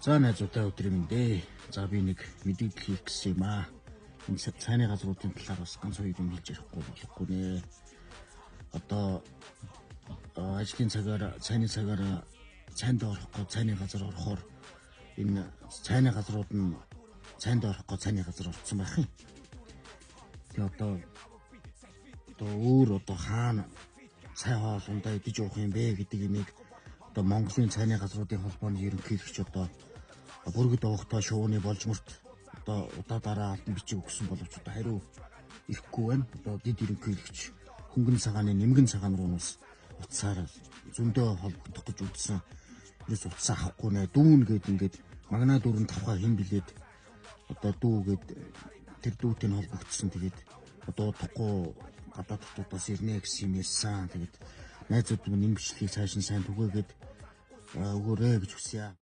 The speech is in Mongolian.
За, найзуудаа, өдрийн мэнд ээ. За, би нэг мэдээлэл хийх гэсэн юм аа. Энэ цайны газруудын талаар бас ганц хоёр юм хэлж ярихгүй болохгүй нэ. Одоо ажлын цагаар, цайны цагаар цайнд орохгүй цайны газар орохоор энэ цайны газрууд нь цайнд орохгүй цайны газар орцсон байх юм. Тэгээ одоо өөр одоо хаана цай хоол ундаа идэж явах юм бэ гэдэг имийг одоо Монголын цайны газруудын холбооны ерөнхийлөгч одоо бүргэд овогтой шувууны болжморт одоо удаа дараа албан бичиг өгсөн боловч одоо хариу ирэхгүй байна. Одоо дэд ерөнхийлөгч хөнгөн цагааны нэмгэн цагаан руу нас утсаар зөндөө холбогдох гэж үзсэн. Ерөөс утсаа авахгүй нэ, дүүн гээд ингээд магнаа дүүрэн тавхаа хэн билээд одоо дүү гээд тэр дүүтэй нь холбогдсон. Тэгээд одоо удахгүй гадаад хотуудаас ирнэ гэсэн юм ярьсан. Тэгээд найзууд минь, энэ бичлэгийг цааш нь сайн түгээгээд өгөөрэй гэж хүсье.